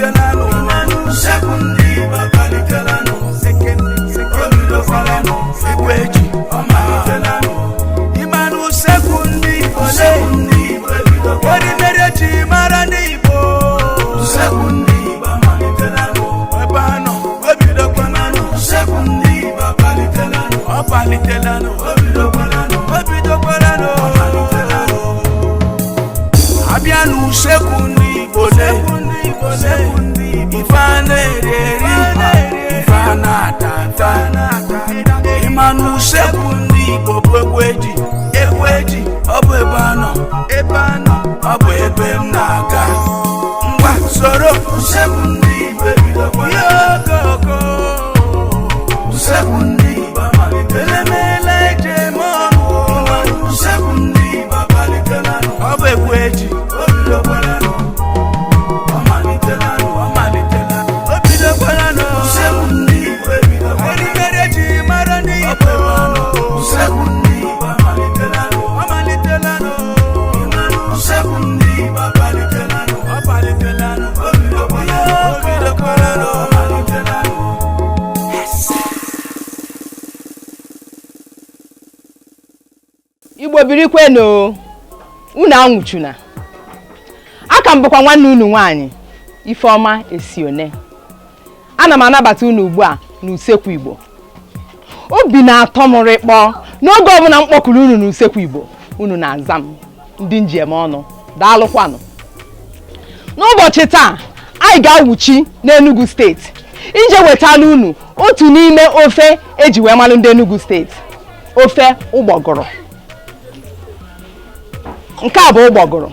amalitelanụ. Usekwu ndị Igbo amalitelanụ. O bidokwalanụ. Egwu eji ọ malitelanụ. Ịmanụ usekwu ndị Igbo le. Erimeri eji mara ndị Igbo. Usekwu ndị Igbo amalitelanụ. Ebe a nọ, o bidokwalanụ. Usekwu ndị Igbo amalitelanụ. Ọ malitelanụ. O bidokwalanụ. O bidokwalanụ. Ọ malitelanụ. Abịa n'usekwu ndị Igbo le, ife a na-eri eri, ife a na-ata ata. Ịma n'usekwu ndị Igbo bụ egwu eji, egwu eji. Ọ bụ ebe a nọ, ebe a nọ, ọ bụ ebe m na-aga. Ngwa, soro usekwu ndị Igbo ebidokwa ihe okoko. Usekwu ndị Igbo amalitela, emeela eji eme ọnụ. Usekwu ndị Igbo amalitelanụ. Ọ bụ egwu eji, o bidokwalanụ. Ọ malitelanụ, ọ malitelanụ, o bidokwalanụ. Usekwu ndị Igbo ebidokwalanụ. Erimeri eji mara ndị Igbo. Usekwu ndị Igbo amalitelanụ. Ọ malitelanụ. Usekwu ndị Igbo amalitelanụ. Ọ malitelanụ. O bidokwalanụ. O bidokwalanụ. Ọ malitelanụ. Igbo birikwenụ, unu anwụchuna. Aka m bụkwa nwanne unu nwaanyị, Ifeọma Esione. Ana m anabata unu ugbu a n'usekwu Igbo. Obi na-atọ m rịkpọ n'oge ọbụla m kpọkuru unu n'usekwu Igbo, unu na-aza m. Ndị njem ọnụ, daalụkwanụ. N'ụbọchị taa, anyị ga-awụchi n'Enugu Steeti ije wetala unu otu n'ime ofe eji wee malụ ndị Enugu Steeti, ofe ụgbọgụrụ. Nke a bụ ụgbọgụrụ.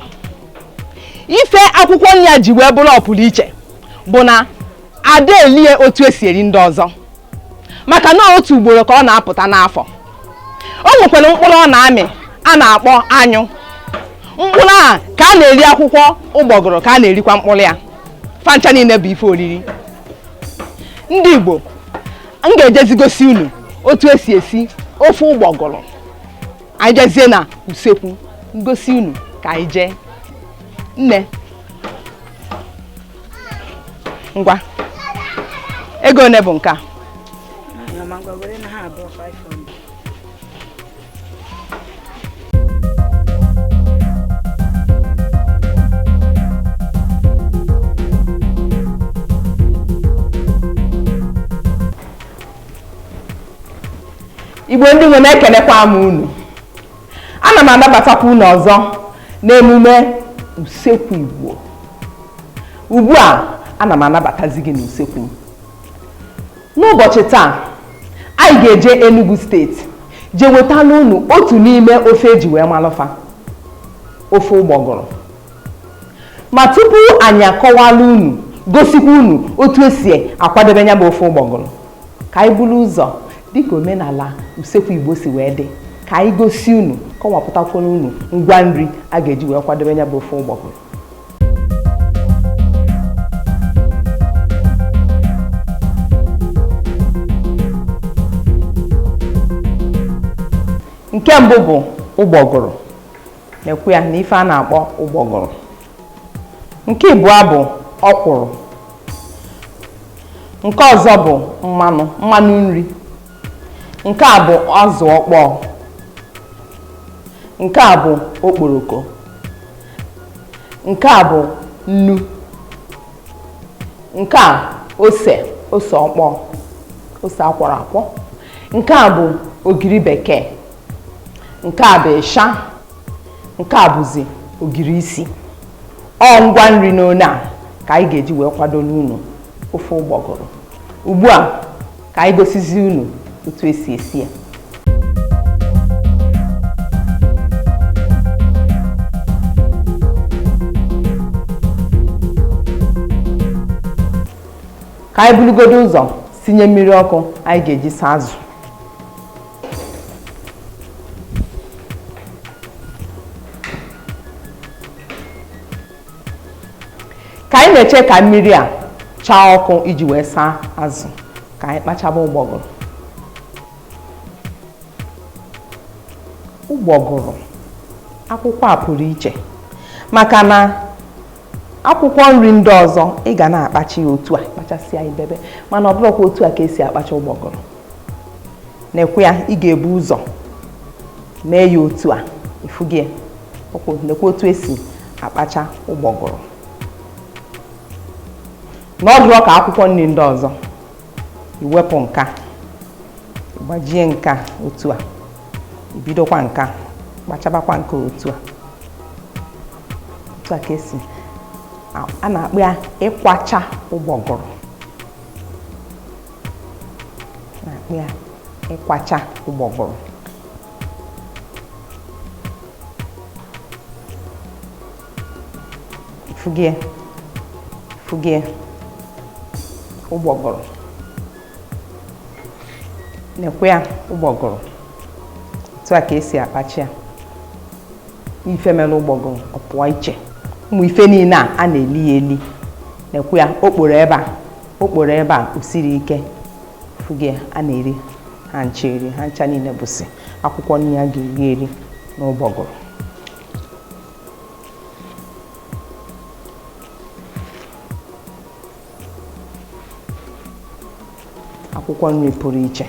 Ife akwụkwọ nri ya ji wee bụrụ ọpụrụ iche bụ na ada elie otu esi eri ndị ọzọ, maka na otu ugboro ka ọ na-apụta n'afọ. O nwekwara mkpụrụ ọ na-amị a na-akpọ anyụ. Mkpụrụ a ka a na-eri, akwụkwọ ụgbọgụrụ ka a na-erikwa mkpụrụ ya. Fancha niile bụ ife oriri ndị Igbo. M ga-ejezi gosi unu otu esi esi ofe ụgbọgụrụ. Anyị jezie na usekwu ngosi unu ka anyị jee. Nne, ngwa, ego one bụ nke a? Ngwa, were na ha abụọ 500. Igbo ndị nwe, na-ekenekwa m unu. Ana m anabatakwa unu ọzọ n'emume usekwu Igbo. Ugbu a, ana m anabatazi gị n'usekwu m. N'ụbọchị taa, anyị ga-eje Enugu Steeti jee wetala unu otu n'ime ofe eji wee malụfa, ofe ụgbọgụrụ. Ma tupu anyị akọwala unu, gosikwa unu otu esi akwadebe ya bụ ofe ụgbọgụrụ, ka anyị buru ụzọ, dịka omenala usekwu Igbo si wee dị, ka anyị gosi unu, kọwapụtakwara unu ngwa nri a ga-eji wee kwadebe ya bụ ofe ụgbọgụrụ. Nke mbụ bụ ụgbọgụrụ, na-ekwu ya na ife a na-akpọ ụgbọgụrụ. Nke ịbụọ bụ ọkwụrụ. Nke ọzọ bụ mmanụ, mmanụ nri. Nke a bụ azụ ọkpọọ. Nke a bụ okporoko. Nke a bụ nnu. Nke a ose, ose ọkpọọ, ose akwọrọ akwọ. Nke a bụ ogiri bekee. Nke a bụ ịsha. Nke a bụzi ogiri isi. Ọ ngwa nri n'one a ka anyị ga-eji wee kwadoro unu ofe ụgbọgụrụ. Ugbu a, ka anyị gosizi unu otu esi esi ya. Ka anyị burugodo ụzọ sinye mmiri ọkụ anyị ga-eji saa azụ. Ka anyị na-eche ka mmiri a chaa ọkụ iji wee saa azụ, ka anyị kpachaba ụgbọgụrụ. Ụgbọgụrụ akwụkwọ a pụrụ iche maka na Akwụkwọ nri ndị ọzọ ị ga na-akpacha ya otu a, kpachasịa idebe, mana ọ bụrụkwa otu a ka esi akpacha ụgbọgụrụ. Nekwe ya, ị ga-ebu ụzọ mee ya otu a, ifugie nekwe otu esi akpacha ụgbọgụrụ. Na ọ dụrọ ka akwụkwọ nri ndị ọzọ, iwepụ nka, gbajie nka otu a, ibidokwa nka, kpachabakwa nka otu a. Otu a ka esi a na-akpọ ya ịkwacha ụgbọgụrụ, na-akpọ ya ịkwacha ụgbọgụrụ. Fugie fugie ụgbọgụrụ, nekwe ya ụgbọgụrụ. Otu a ka esi akpacha ya. Ife mere ụgbọgụrụ ọ pụọ iche, ụmụ ife niile a na-eli ya eli. Nekwe ya, okporo ebe a, okporo ebe a, o siri ike. Fugie, a na-eri ha ncha eri, ha ncha niile bụsị akwụkwọ nri a ga-eri eri n'ụgbọgụrụ. Akwụkwọ nri pụrụ iche.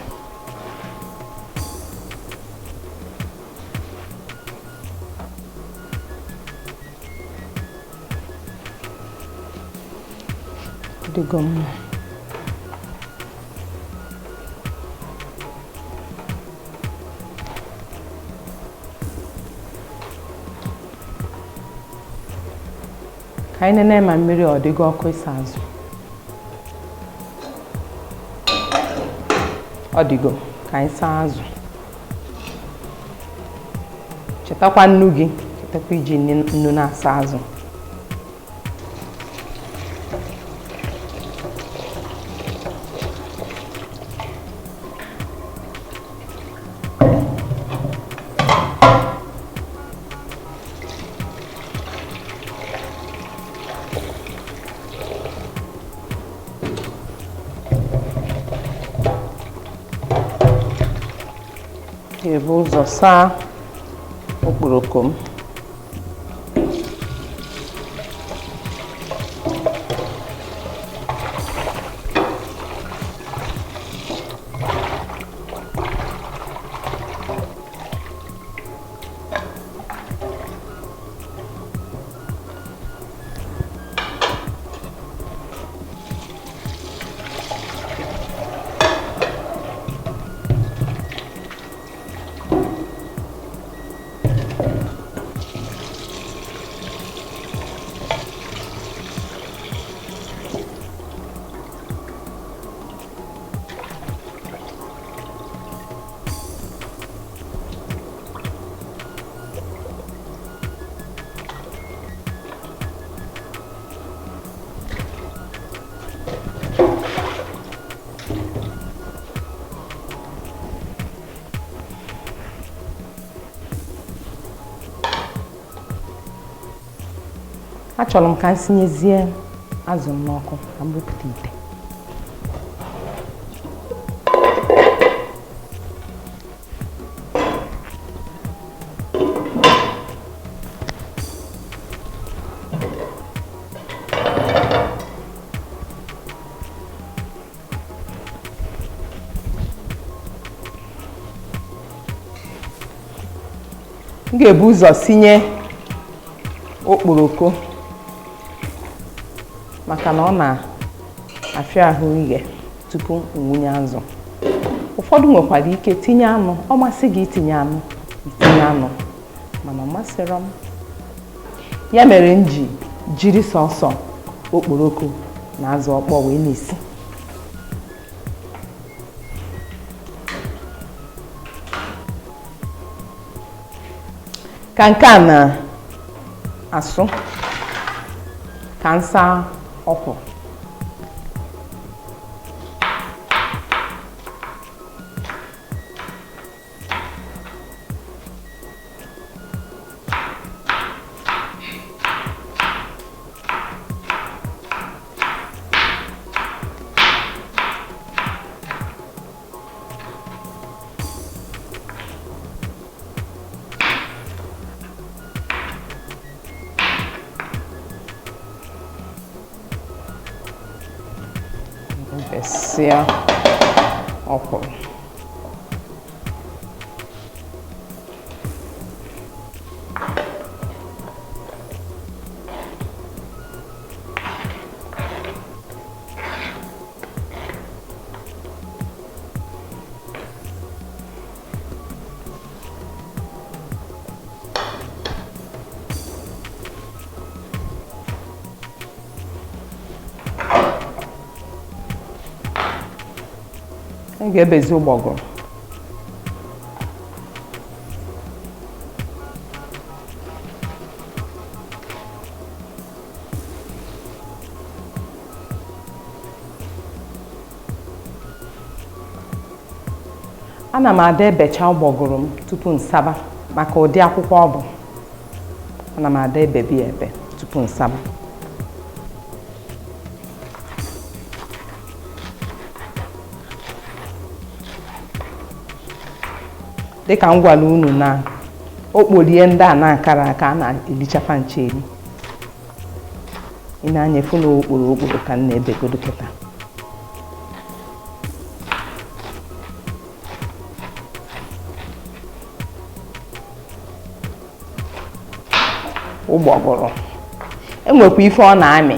Dịgo mma. Ka anyị nene ma mmiri ọ dịgo ọkụ ịsa azụ. Ọ dịgo, ka anyị saa azụ. Chetakwa nnu gị, chetakwa iji nnu na-asa azụ. Ebu ụzọ saa okporoko m. Achọrọ m ka m sinyezie azụ m n'ọkụ ka m bupụta ite. M ga-ebu ụzọ sinye okporoko maka na ọ na-afịa ahụ ighe tupu nwunye azụ. Ụfọdụ nwekwara ike tinye anụ, ọ masị gị itinye anụ, itinye anụ, mana ọ masịrọ m. Ya mere m ji jiri sọsọ okporoko na azụ ọkpọ wee na-esi. Ka nke a na-asụ, ka m saa ọkwụrụ. Tinyesịa ọkwụrụ. Anyị ga-ebezi ụgbọgụrụ. Ana m ada ebecha ụgbọgụrụ m tupu m saba maka ụdị akwụkwọ ọ bụ. Ana m ada ebebi ya ebe tupu m saba. Dịka m gwara unu na okpolie ndị a na-akara aka a na-elichafa nche eri. Ị na-anya efu na okporo okporo ka m na-ebegodo kịta. Ụgbọgụrụ enwekwa ife ọ na-amị,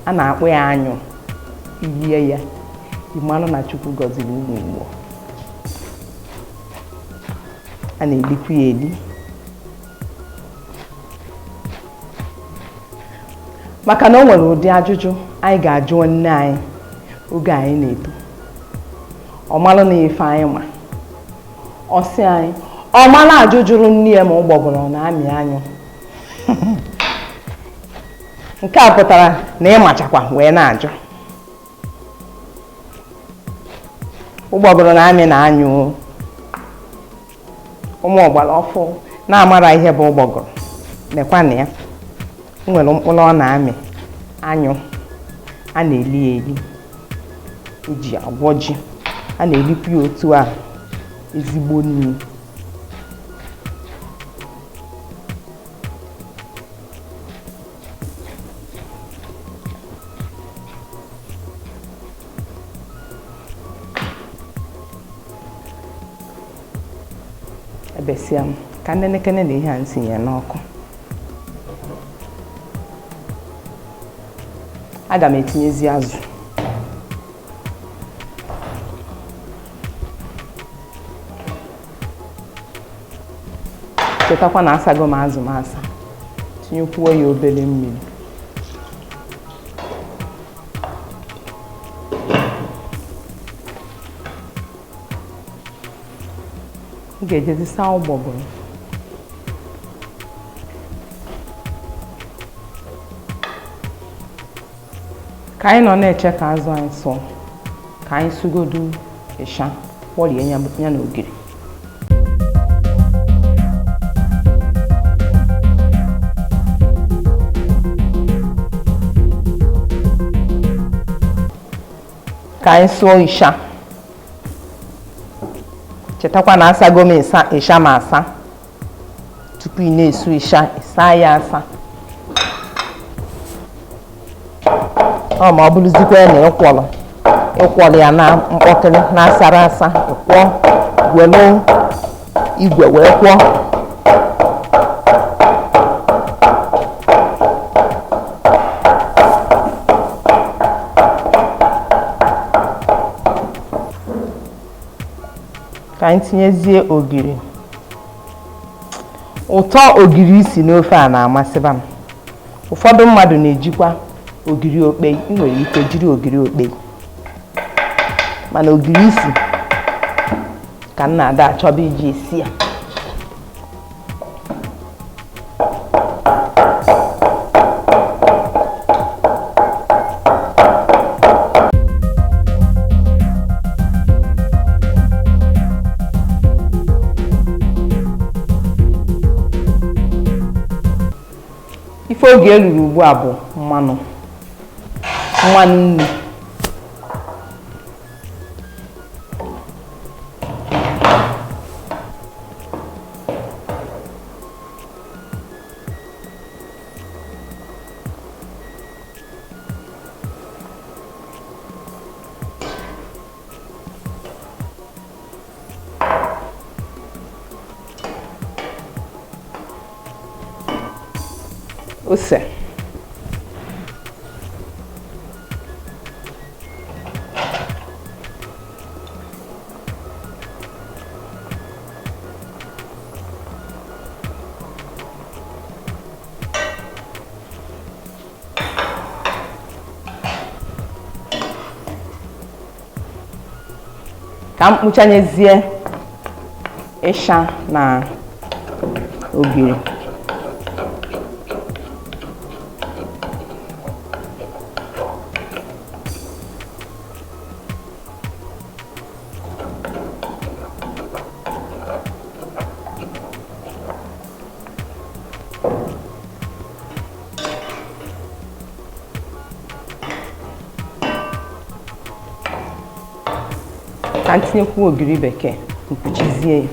a na-akpọ ya anyụ. Ilie ya, ị mara na Chukwu gọziri ụmụ Igbo. A na-elikwa ya eli maka na o nwere ụdị ajụjụ anyị ga-ajụ nne anyị oge anyị na-eto. Ọ malụ na ife anyị ma, ọ sị anyị ọ mara ajụ jụrụ nne ya ma ụgbọgụrụ ọ na-amị anyụ. Nke a pụtara na ị machakwa wee na-ajụ. Ụgbọgụrụ na-amị na anyụ. Ụmụ ọgbara ọfụ na-amara ihe bụ ụgbọgụrụ, nekwa na ya nwere mkpụrụ ọ na-amị anyụ. A na-eli ya eli, eji agwọ ji, a na-elikwa ya otu a ezigbo nri. Ebesịa m ka nnenekene na ihe a ntinye n'ọkụ. Aga m etinyezi azụ. Chetakwa na asago m azụ m asa, tinyekwuo ya obere mmiri. M ga-ejezi saa ụgbọgụrụ. Ka anyị nọ na-eche ka azụ anyị sụọ, ka anyị sụgodu ịsha kwọrie ya na ogiri. Ka anyị sụọ ịsha. Chetakwa na asago m ịsha ma asa tupu ị na-esu ịsha, ịsa ya asa. Ọ ma ọ bụrụzikwa na ịkwọrọ ya na mkpọkịrị na-asara asa, ịkwọ welu igwe wee kwọọ. Ka anyị tinyezie ogiri. Ụtọ ogiri isi n'ofe a na-amasịba m. Ụfọdụ mmadụ na-ejikwa ogiri okpei. Ị nwere ike jiri ogiri okpei, mana ogiri isi ka m na-ada achọba iji esi ya. Ife oge eruru ugbu a bụ mmanụ nnu. Ose. Ka m kpuchanyezie ịsha na ogiri. Ka m tinyekwu ogiri bekee, mkpuchizie ya.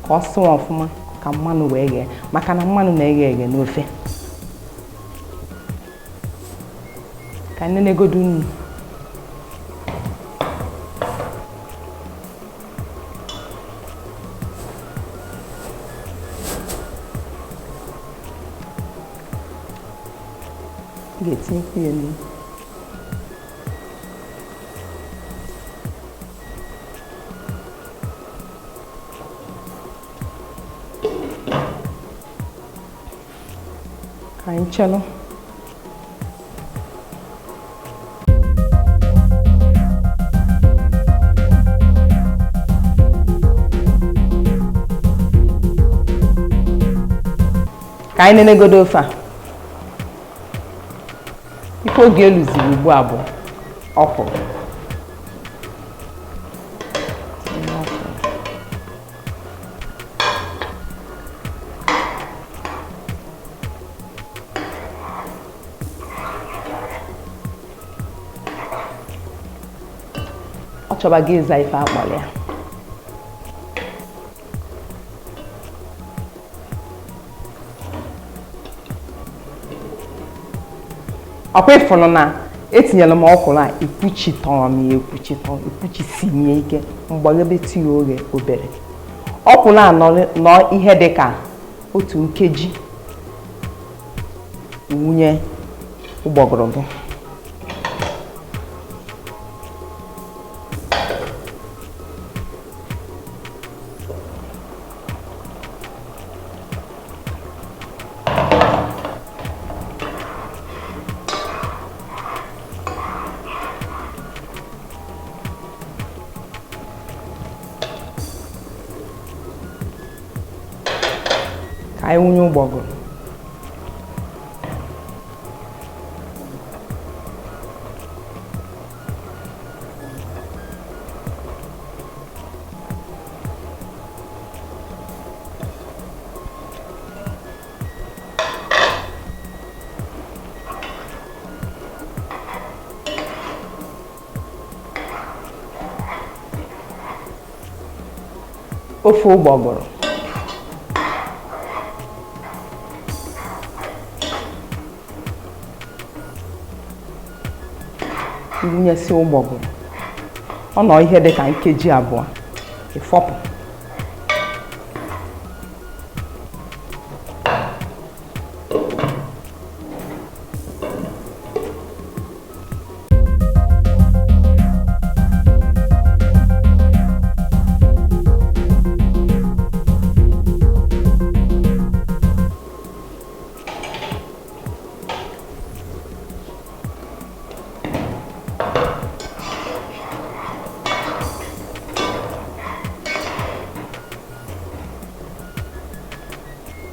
Ka ọ sụọ ọfụma ka mmanụ wee ghee, maka na mmanụ na-eghe eghe n'ofe. Ka nenegodu nnu. M ga-etinyekwu ya nnu. Ka anyị chelụ. Ka anyị nenegodo ofe a. Ife oge eluziri ugbu a bụ ọkwụrụ. Ọ chọba gị ịza ife akpọrọ ya. Ọkwa ịfụnụ na etinyere m ọkwụrụ a, ekwuchitọrọ m ya ekwuchitọ, ekwuchisi m ya ike, mgbaghebetụ ya oghe obere. Ọkwụrụ a nọ ihe dị ka otu nkeji wunye ụgbọgụrụ gị. Ka anyị wunye ụgbọgụrụ. Ofe ụgbọgụrụ. Iwunyesi ụgbọgụrụ, ọ nọ ihe dị ka nkeji abụọ, ịfọpụ.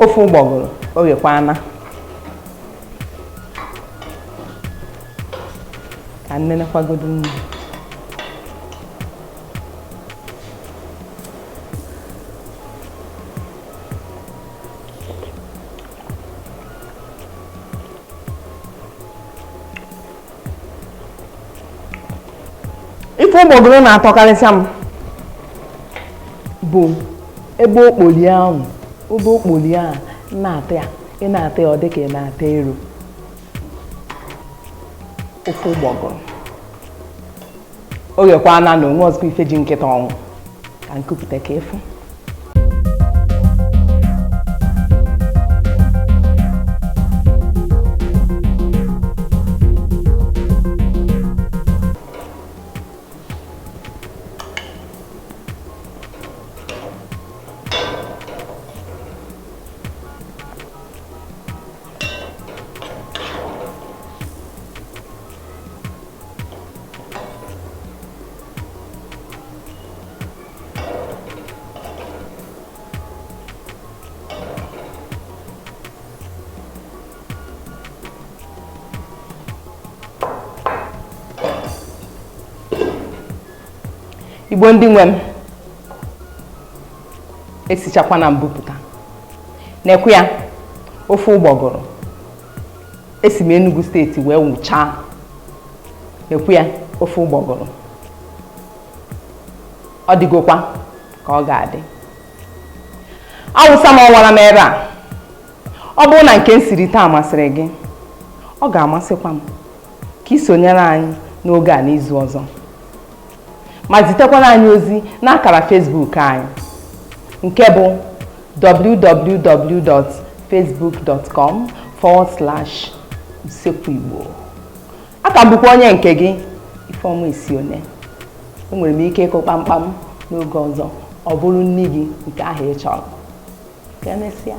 Ofe ụgbọgụrụ o ghekwana. Ka nnene kwagodo nnu. Ife ụgbọgụrụ na-atọkarịsịa m bụ ebe okpoli ahụ, ebe okpoli a na-ata ya, ị na-ata ya ọ dịka ị na-ata ero. Ofe ụgbọgụrụ. O ghekwana na onwe ọzọkwa ife ji nkịta ọnwụ ka nkupụta ka ịfụ. Igbo ndị nwe m, esichakwa na mbupụta na-ekwu ya ofe ụgbọgụrụ esi m Enugu steeti wee wụchaa. Ekwu ya ofe ụgbọgụrụ ọ dịgokwa ka ọ ga-adị. Awụsa m ọwara m ebe a. Ọ bụrụ na nke m siri taa masịrị gị, ọ ga-amasịkwa m ka ị sonyere anyị n'oge a n'izu ọzọ, ma zitekwara anyị ozi n'akara Facebook anyị nke bụ www.facebook.com/usekwuigbo. Aka m bụkwa onye nke gị, Ifeọma Esione. Enwere m ike ịkụ kpamkpam n'oge ọzọ, ọ bụrụ nne gị nke ahụ ị chọrọ. Ka emesịa.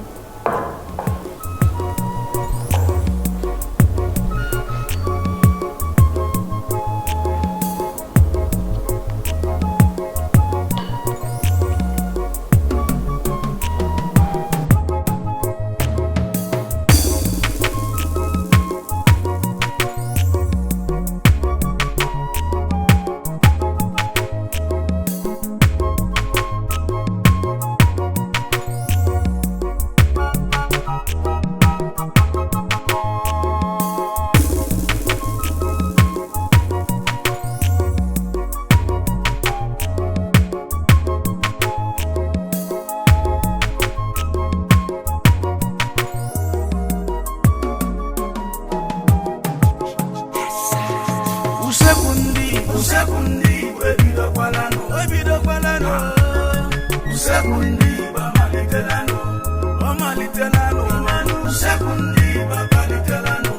Usekwu ndị Igbo, usekwu ndị Igbo ebidokwalanụ, ebidokwalanụ. Usekwu ndị Igbo amalitelanụ, ọ malitelanụ. Usekwu ndị Igbo amalitelanụ,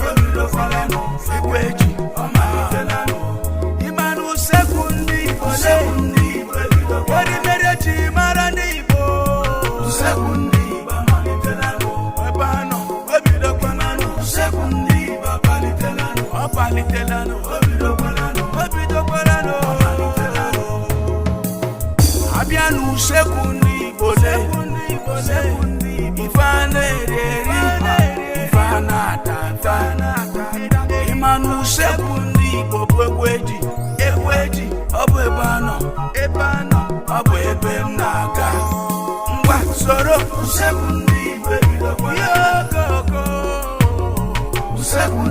o bidokwalanụ. Egwu eji, ọ malitelanụ. Ịmanụ usekwu ndị Igbo, usekwu ndị Igbo ebidokwalanụ. Erimeri ji mara ndị Igbo. Usekwu ndị Igbo amalitelanụ, ebe a nọ, ebidokwalanụ. Usekwu ndị Igbo amalitelanụ, ọ palitelanụ, o bidokwalanụ, o bidokwalanụ, ọ malitelanụ. Abịa n'usekwu ndị Igbo le, ife a na-eri eri, ife a na-ata ata. Ịma n'usekwu ndị Igbo bụ egwu eji, egwu eji, ọ bụ ebe a nọ, ebe a nọ, ọ bụ ebe m na-aga. Ngwa soro usekwu ndị Igbo ebidokwa. Ihe okoko usekwu.